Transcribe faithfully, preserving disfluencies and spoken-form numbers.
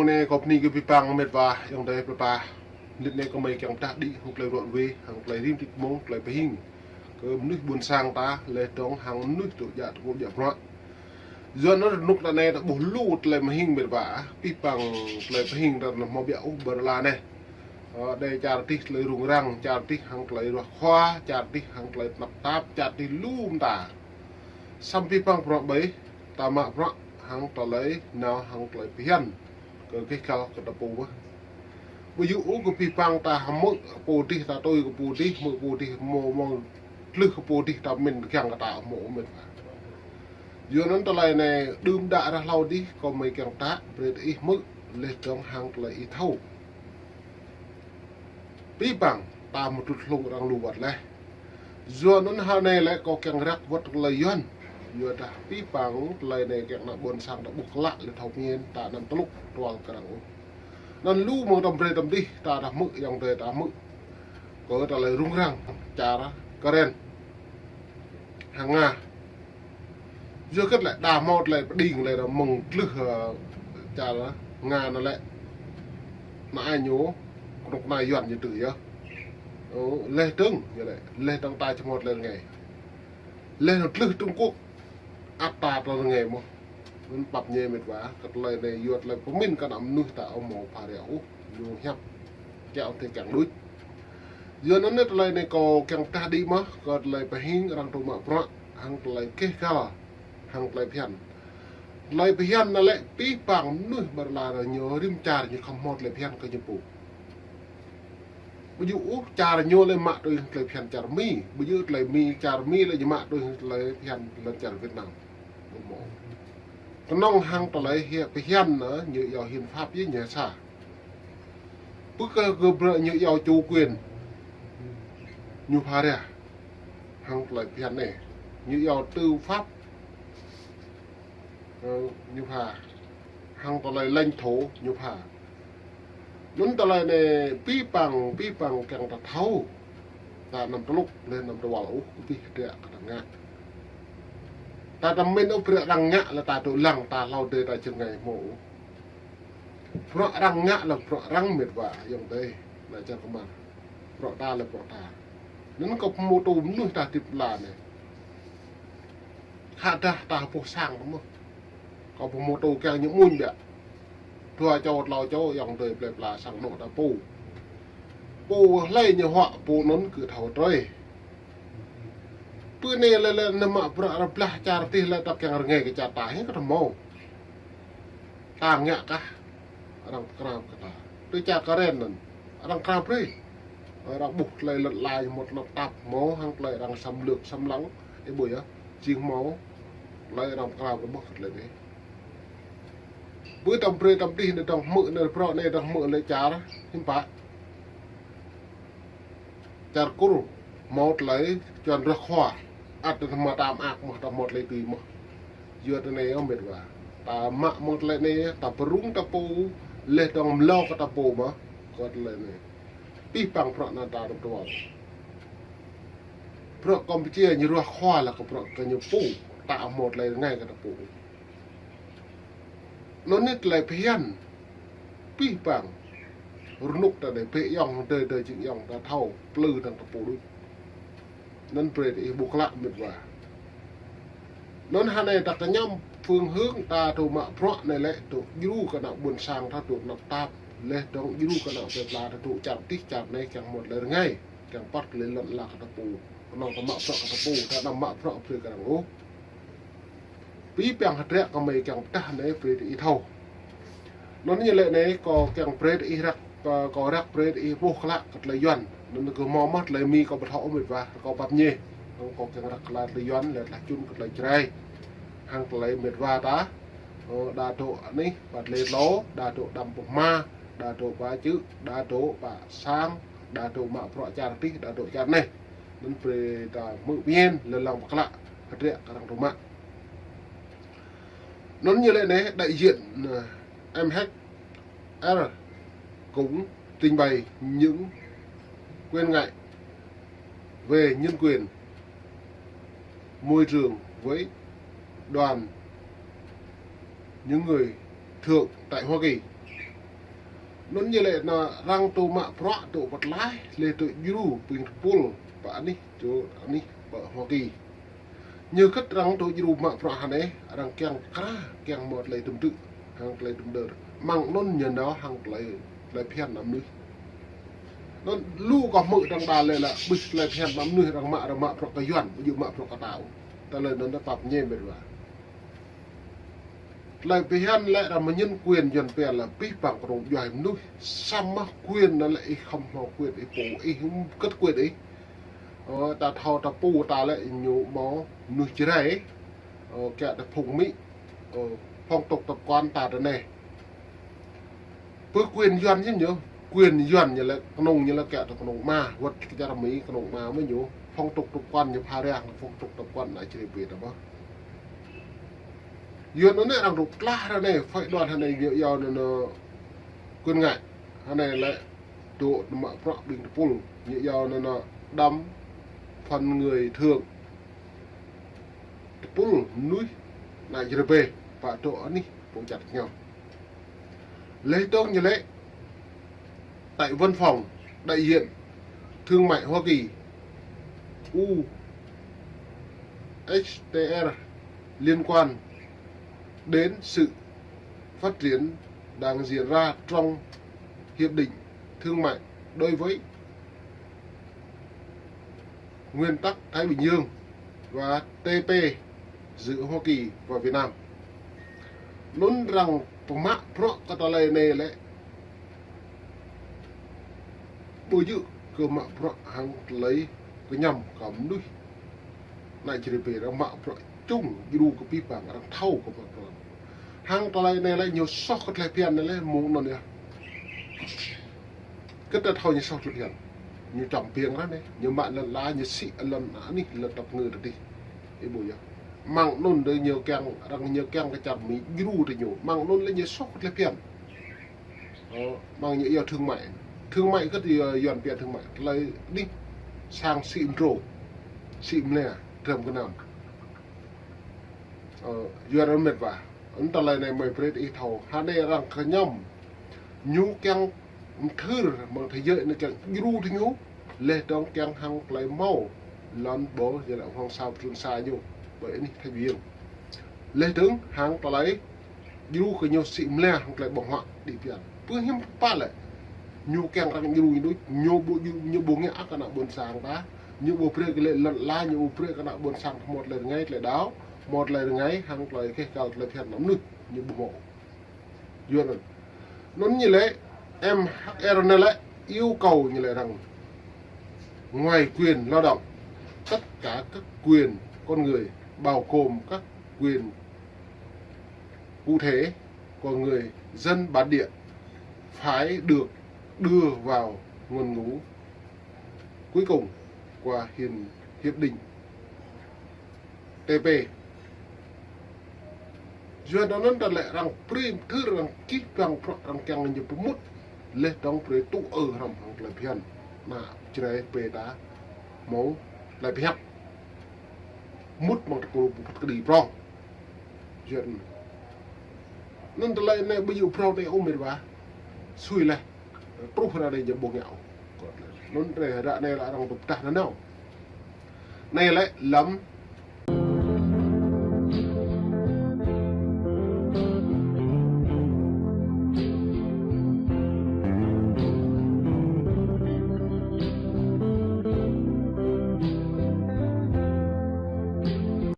Anai kâo bơni kơ abih bang met wa ayŏng adơi plei pla. Lĕ anai kâo mơ̆ng kiăng pơdah đĭ hăng tơlơi ruă wê, hăng tơlơi rĭm tĭt mông, tơlơi pơhing kơ mơnuih ƀôn sang ta, laih dơ̆ng hăng mơnuih tŭ djă tơpul djă bruă. Yua anŭn rơnŭk ta anai ta ƀuh lu tơlơi pơhing met wa, abih bang tơlơi pơhing ta anŭn hmâo ƀiă ôh ƀơi lŏn anai. Ơ, đe čar tih tơlơi rŭng răng, čar tih hăng tơlơi ruă khua, čar tih hăng tơlơi tơnap tap, čar tih lu mơta. Samơ̆ abih bang bruă ƀai, ta mă bruă hăng tơlơi nao hăng tơlơi phiăn kơ gêh gal kơ ta pô mơ̆n. Ƀu djơ̆ ôh kơ abih bang ta hmư̆ pô dih, ta tui kơ pô dih, hmư̆ pô dih, mơ̆ng mơ̆ng tlưh kơ pô dih ta mĭn kiăng kơ ta hmư̆ met wa. Yua anŭn tơlơi anai đưm đă ră hlâo dih kâo mơ̆ng kiăng ta brơi ih hmư̆ laih dơ̆ng hăng tơlơi ih thâo. Abih bang ta mơ̆ tŭ hlung arăng lu wơ̆t laih. Yua anŭn hơnai lĕ kâo kiăng răk wơ̆t tơlơi Yuan. Yua dah abih bang tơlơi anai kiăng ană ƀôn sang ta ƀuh klă lĕ thâo mĭn ta anăm tơlŭk tual kơ arăng ôh. Anŭn lu mơ̆ng tơm brơi tơm dih ta dah hmư̆, ayŏng adơi ta hmư̆ kơ tơlơi rŭng răng čar Karen hăng Nga. Yua kơ lĕ đa hmâo tơlơi pơđing lĕ mơ̆ng tlưh, ơ, čar Nga anŭn lĕ. Anai ñu, kơnuk kơna Yuan ñu tui yơh. Ơ, laih dơ̆ng, ñu lĕ, laih dơ̆ng ta či hmâo tơlơi rơngai. Laih anŭn tlưh Trung Quốc, ăt ta tơlơi rơngai mơ̆n. Anŭn pap ñe met wa, kơ tơlơi anai yua tơlơi pơmĭn kơ ană mơnuih ta ƀu hmâo phara ôh. Ñu hiăp kiăng tơ kiăng đuč. Yua anŭn anai tơlơi anai kâo kiăng pơdah đĭ mơ̆n, kơ tơlơi pơhing arăng tŭ mă bruă, hăng tơlơi gêh gal, hăng tơlơi phiăn. Tơlơi phiăn anŭn lĕ abih bang mơnuih ƀơi lŏn anai ñu rĭm čar ñu khŏm hmâo tơlơi phiăn kơ ñu pô. Ƀu djơ̆ ôh čar ñu lĕ mă tui tơlơi phiăn čar Mi, ƀu djơ̆ tơlơi Mi, čar Mi lĕ ñu mă tui tơlơi phiăn lŏn čar Việt Nam. Ƀu hmâo. Kơnơ̆ng hăng tơlơi hiăp phiăn anŭn ñu iâu hiến pháp yơh ñu sa. Pơkơ kơ bruă ñu iâu chủ quyền. Ñu phara. Hăng tơlơi phiăn anai. Ñu iâu tư pháp. Ơ, ñu pha. Hăng tơlơi lãnh thổ ñu pha. Anŭn tơlơi anai abih bang, abih bang kiăng ta thâo. Ta anăm tơlŭk, laih anăm tơwăl ôh, abih hơdră kơ ta ngă. Ta tơmĭn ôh bruă arăng ngă lĕ ta tŭ lăng, ta hlâo dêh ta jơngai hmâo ôh. Bruă arăng ngă lĕ bruă arăng met wa, ayŏng adơi, ană čar kơmar. Bruă ta lĕ bruă ta. Anŭn kâo pơhmutu mơnuih ta hơdip lŏn anai. Khă dah ta ƀuh sang mơ̆n. Kâo pơhmutu kiăng ñu mơ̆n biă. Dua čô, klâo čô, ayŏng adơi plei pla sang anŏ ta pô. Pô hlơi ñu huă pô anŭn kơ thâo trơi. Pơ anai lĕ lĕ anăm mă bruă rơblah čar tih lĕ ta kiăng rơngai kơ čar ta hĭ kơ ta hmâo. Ta ngă kah arăng pơkra kơ ta. Tui čar Karen anŭn, arăng pơkra brơi. Arăng ƀuh tơlơi lŏn lai mơ̆t lŏn tap hmâo hăng tơlơi arăng xâm lược xâm lăng. Ơ ƀuh yơh, jing hmâo tơlơi arăng pơkra brơi mơ̆n kơ tơlơi anai. Ƀuh tơm brơi tơm dih anai dơ̆ng hmư̆ anai bruă anai dơ̆ng hmư̆ lĕ čar hiư̆m pă. Čar Kur hmâo tơlơi čuăn ruă khua. Ăt ta mă tam ak mơ̆n, ta hmâo tơlơi tui mơ̆n. Yua tơlơi anai ơ met wa. Ta mă mơ̆ng tơlơi anai, ta pơrŭng ta pô, laih dơ̆ng mlâo kơ ta pô mơ̆n, kơ tơlơi anai. Abih bang bruă anŭn ta rơtual. Bruă Kampuchia ñu ruă khua lĕ kơ bruă kơ ñu pô, ta hmâo tơlơi rơngai kơ ta pô. Anŭn anai tơlơi phiăn. Abih bang. Rơnŭk ta anai bĕ ayŏng, adơi adơi jing ayŏng ta thâo, plư dơ̆ng ta pô đôč. Anŭn brơi ta ih ƀuh klă met wa. Anŭn hơnai ta kơñăm phương hướng ta tŭ mă bruă anai lĕ tŭ djru kơ ană ƀôn sang ta tŭ tơnap tap, laih dơ̆ng djru kơ ană plei pla ta tŭ čar tih čar anai kiăng hmâo tơlơi rơngai, kiăng păt tơlơi lŏn ala kơ ta pô. Kơnơ̆ng ta mă bruă kơ ta pô, ta anăm mă bruă brơi kơ arăng ôh. Abih bang hơdră kơ mơi kiăng pơdah anai brơi ta ih thâo. Anŭn ñu lĕ anai kâo kiăng brơi ta ih răk, kâo, kâo răk brơi ta ih ƀuh klă kơ tơlơi Yuan. Anŭn kơ hmâo mơ̆n tơlơi Mi kâo ƀu thâo ôh met wa, kâo pap ñe. Anŭn kâo kiăng răk klă tơlơi Yuan, lĕ tơlơi čun kơ tơlơi Jrai. Hăng tơlơi met wa ta, ơ, đa dŏ anih, pă tơlơi tlâo, đa dŏ đăm pơhma, đa dŏ pă čư̆, đa dŏ pă sang, đa dŏ mă bruă čar tih, đa dŏ čar anai. Anŭn brơi ta hmư̆ pơmĭn, lơlăng pơklă, hơdră kơ arăng tŭ mă. Anŭn ñu lĕ anai, đại diện, ờ, M H R cũng trình bày những quan ngại về nhân quyền, môi trường với đoàn những người thượng tại Hoa Kỳ. Anŭn ñu lĕ na arăng tŭ mă bruă tŭ pơtlaih, lĕ tŭ djru ƀing tơpul pơ anih, tŭ anih pơ Hoa Kỳ. Ñu kơ arăng tŭ djru mă bruă hơnai, arăng kiăng kra, kiăng hmâo tơlơi tơm tŭ, hăng tơlơi tơm đơr. Mơ̆ng anŭn ñu nao hăng tơlơi, tơlơi phiăn ană mơnuih. Anŭn lu kơ hmư̆ dăng ba lĕ lă, ƀuh tơlơi phiăn ană mơnuih arăng mă, arăng mă bruă kơ Yuan, ƀu djơ̆ mă bruă kơ ta ôh. Tơlơi anŭn ta pap ñe mĕt wa. Tơlơi phiăn lĕ arăng mơñen quyền Yuan pia lă pih păng kơnung djuai mơnuih. Samơ̆ quyền anŭn lĕ ih khŏm hmâo quyền ih pô, ih hŭm kơ̆t quyền ih. Ơ, ta thâo ta pô ta lĕ ñu hmâo mơnuih Jrai. Ơ, kiăng ta phung Mi. Ơ, phong tục tập quán ta tơ anai. Pơ quyền Yuan ñu, ñu, quyền Yuan ñu lĕ kơnung ñu lĕ kiăng ta kơnung ma, wơ̆t kơ čar Mi kơnung ma mơ̆ ñu. Phong tục tập quán ñu pha răng, phong tục tập quán ană Jrai pia ta ƀơh. Yuan anŭn arăng rŭp tlah ră anai, phái đoàn ră anai ñu yua anŭn, anŭn quyền ngại. Ră anai lĕ tŭ mă bruă ƀing tơpul, ñu yua anŭn, anŭn đâm phần người thường. Tơpul mơnuih ană Jrai pơ, pă tŭ anih pô čăt ñu. Lĕ tŏng ñu lĕ tại văn phòng đại diện thương mại Hoa Kỳ, U S T R, liên quan đến sự phát triển đang diễn ra trong hiệp định thương mại đối với nguyên tắc Thái Bình Dương và T P giữa Hoa Kỳ và Việt Nam. Anŭn arăng pơmă bruă kơ tơlơi anai lĕ ƀu djơ̆ kơ mă bruă hăng tơlơi kơñăm kơ mơnuih. Ană Jrai pơ arăng mă bruă čung djru kơ pih păng arăng thâo kơ mă bruă. Hăng tơlơi anai lĕ ñu soh kơ tơlơi phiăn anai lĕ mơ̆ng anŭn yơh. Kơ ta thâo ñu soh tơlơi phiăn. Ñu čăm piêng ră anai, ñu mă lŏn ala, ñu sĭ lŏn anih, lŏn tăp ngơ tơdih. Ih ƀuh yơh. Mơ̆ng anŭn dơ̆ ñu kiăng, arăng ñu kiăng kơ čar Mi djru tơ ñu. Mơ̆ng anŭn lĕ ñu soh kơ tơlơi phiăn. Ơ, mơ̆ng ñu yua thương mại. Thương mại kơ tơ Yuan pia thương mại. Tơlơi anih sang sĭ mdrô, sĭ mlĕ, dram gơnam. Ơ, Yuan anŭn mĕt wa. Anŭn tơlơi anai mơi brơi ih thâo. Ră anai arăng kơñăm. Ñu kiăng mơthưr mơ̆ng thế giới anai kiăng djru tơ ñu. Lĕ tŏng kiăng hăng tơlơi hmâo lŏn ƀô̆, jơlan Hoàng Sa Trường Sa ñu. Ƀơi anih Thái Bình Dương. Lĕ tŏng hăng tơlơi djru kơ ñu sĭ mlĕ hăng tơlơi ƀơ̆ng huă đĭ pian. Pơ hiư̆m pă lĕ. Ñu kiăng arăng djru ñu đôč, ñu ƀu djru, ñu ƀu ngă kơ ană ƀôn sang ta. Ñu ƀu brơi kơ lĕ lŏn ala, ñu ƀu brơi kơ ană ƀôn sang hmâo tơlơi rơngai, tơlơi đaŏ, hmâo tơlơi rơngai, hăng tơlơi keh kăl tơlơi phiăn ană mơnuih, ñu ƀu hmâo. Yuan anŭn. Anŭn ñu lĕ, M H R anai lĕ, yêu cầu ñu lĕ rằng ngoài quyền lao động, tất cả các quyền con người, bao gồm các quyền cụ thể của người dân bản địa, phải được đưa vào ngôn ngữ cuối cùng của hiệp, hiệp định T P. Yua anŭn ta lĕ arăng brơi mơthưr, arăng čih păng bruă arăng kiăng ñu pơmŭt. Lĕ tŏng brơi tŭ ư hrŏm hăng tơlơi phiăn. Ană Jrai pơ ta hmâo tơlơi phiăn. Mŭt mơ̆ng tơpul ƀu phat kơđi prŏng. Yua anŭn tơlơi anai ƀu djơ̆ prŏng anai ôh mĕt wa. Sui lĕ. Truh ră anai ñu ƀu ngă ôh. Anŭn ră anai lĕ arăng tŭ pơdah nanao. Anai lĕ lăm